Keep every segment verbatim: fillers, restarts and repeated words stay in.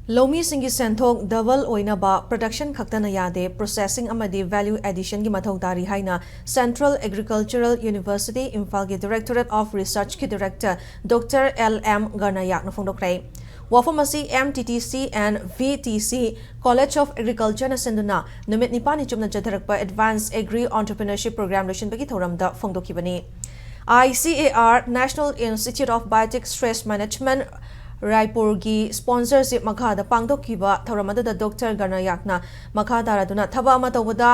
ꯂꯧꯃꯤꯁꯤꯡꯒꯤ ꯁꯦꯟꯊꯣꯛ ꯗꯕꯜ ꯑꯣꯏꯅꯕ ꯄ꯭ꯔꯗꯛꯁꯟ ꯈꯛꯇꯅ ꯌꯥꯗꯦ, ꯄ꯭ꯔꯣꯁꯦꯁꯤꯡ ꯑꯃꯗꯤ ꯚꯦꯂ꯭ꯌꯨ ꯑꯦꯗꯤꯁꯟꯒꯤ ꯃꯊꯧ ꯇꯥꯔꯤ ꯍꯥꯏꯅ ꯁꯦꯟꯇ꯭ꯔꯦꯜ ꯑꯦꯒ꯭ꯔꯤꯀꯜꯆꯔꯦꯜ ꯌꯨꯅꯤꯚꯔꯁꯤꯇꯤ ꯏꯝꯐꯥꯜꯒꯤ ꯗꯤꯔꯦꯛꯇꯣꯔꯦꯠ ꯑꯣꯐ ꯔꯤꯁꯔꯆꯀꯤ ꯗꯤꯔꯦꯛꯇꯔ ꯗꯣꯛꯇꯔ ꯑꯦꯜ ꯑꯦꯝ ꯒꯔꯅꯌꯥꯛꯅ ꯐꯣꯡꯗꯣꯛꯈ꯭ꯔꯦ꯫ ꯋꯥꯐꯝ ꯑꯁꯤ M T T C and V T C College of Agricultureꯅ ꯁꯤꯟꯗꯨꯅ ꯅꯨꯃꯤꯠ ꯅꯤꯄꯥꯟꯅꯤ ꯆꯨꯞꯅ ꯆꯠꯊꯔꯛꯄ ꯑꯦꯗꯚꯥꯟꯁ ꯑꯦꯒ꯭ꯔꯤ ꯑꯣꯟꯇꯔꯄ꯭ꯔꯤꯅꯔꯁꯤꯞ ꯄ꯭ꯔꯣꯒ꯭ꯔꯥꯝ ꯂꯣꯏꯁꯤꯟꯕꯒꯤ ꯊꯧꯔꯝꯗ ꯐꯣꯡꯗꯣꯛꯈꯤꯕꯅꯤ꯫ I C A R, National Institute of Biotic Stress Management, ꯔꯥꯏꯄꯨꯔꯒꯤ sponsorship ꯃꯈꯥꯗ ꯄꯥꯡꯊꯣꯛꯈꯤꯕ ꯊꯧꯔꯝ ꯑꯗꯨꯗ ꯗꯣꯛꯇꯔ ꯒꯔꯅꯌꯥꯛꯅ ꯃꯈꯥ ꯇꯥꯔꯗꯨꯅ ꯊꯕꯛ ꯑꯃ ꯇꯧꯕꯗ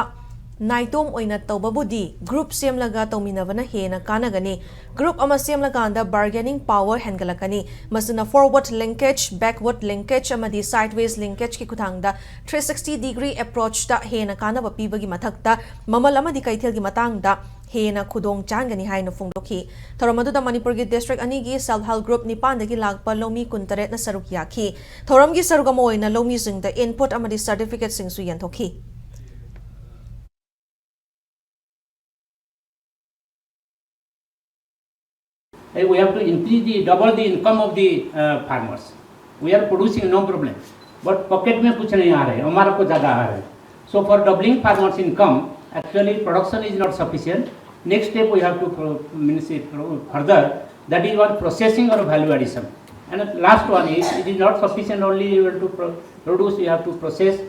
ꯅꯥꯏꯇꯣꯝ ꯑꯣꯏꯅ ꯇꯧꯕꯕꯨꯗꯤ ꯒ꯭ꯔꯨꯞ ꯁꯦꯝꯂꯒ ꯇꯧꯃꯤꯟꯅꯕꯅ ꯍꯦꯟꯅ ꯀꯥꯟꯅꯒꯅꯤ꯫ ꯒ꯭ꯔꯨꯞ ꯑꯃ ꯁꯦꯝꯂꯀꯥꯟꯗ ꯕꯥꯔꯒꯦꯅꯤꯡ ꯄꯥꯋꯔ ꯍꯦꯟꯒꯠꯂꯛꯀꯅꯤ꯫ ꯃꯁꯤꯅ forward linkage, backward linkage ꯑꯃꯗꯤ sideways linkageꯀꯤ ꯈꯨꯠꯊꯥꯡꯗ three sixty degree approachꯇ ꯍꯦꯟꯅ ꯀꯥꯟꯅꯕ ꯄꯤꯕꯒꯤ ꯃꯊꯛꯇ ꯃꯃꯜ ꯑꯃꯗꯤ ꯀꯩꯊꯦꯜꯒꯤ ꯃꯇꯥꯡꯗ ꯍꯦꯟꯅ ꯈꯨꯗꯣꯡ ꯆꯥꯍꯟꯒꯅꯤ ꯍꯥꯏꯅ ꯐꯣꯡꯗꯣꯛꯈꯤ꯫ ꯊꯧꯔꯝ ꯑꯗꯨꯗ ꯃꯅꯤꯄꯨꯔꯒꯤ ꯗꯤꯁꯇ꯭ꯔꯤꯛ ꯑꯅꯤꯒꯤ self help group ꯅꯤꯄꯥꯟꯗꯒꯤ ꯂꯥꯛꯄ ꯂꯧꯃꯤ ꯀꯨꯟꯇꯔꯦꯠꯅ ꯁꯔꯨꯛ ꯌꯥꯈꯤ꯫ ꯊꯧꯔꯝꯒꯤ ꯁꯔꯨꯛ ꯑꯃ ꯑꯣꯏꯅ ꯂꯧꯃꯤꯁꯤꯡꯗ input ꯑꯃꯗꯤ certificateꯁꯤꯡꯁꯨ ꯌꯦꯟꯊꯣꯛꯈꯤ꯫ Hey, we have to increase the, double the income of the uh, farmers. We are producing, no problem, but pocket में कुछ नहीं आ रहा है, हमारा को ज़्यादा आ रहा है. So for doubling farmers' income, actually production is not sufficient. Next step we have to pro- means it pro- further, that is one, processing or value addition. And last one is, it is not sufficient only you have to pro- produce, you have to process,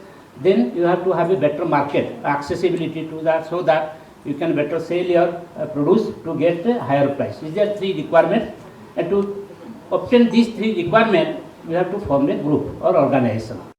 then you have to have a better market accessibility to that, so that you can better sell your uh, produce to get a higher price. These are three requirements, and to obtain these three requirements, you have to form a group or organization.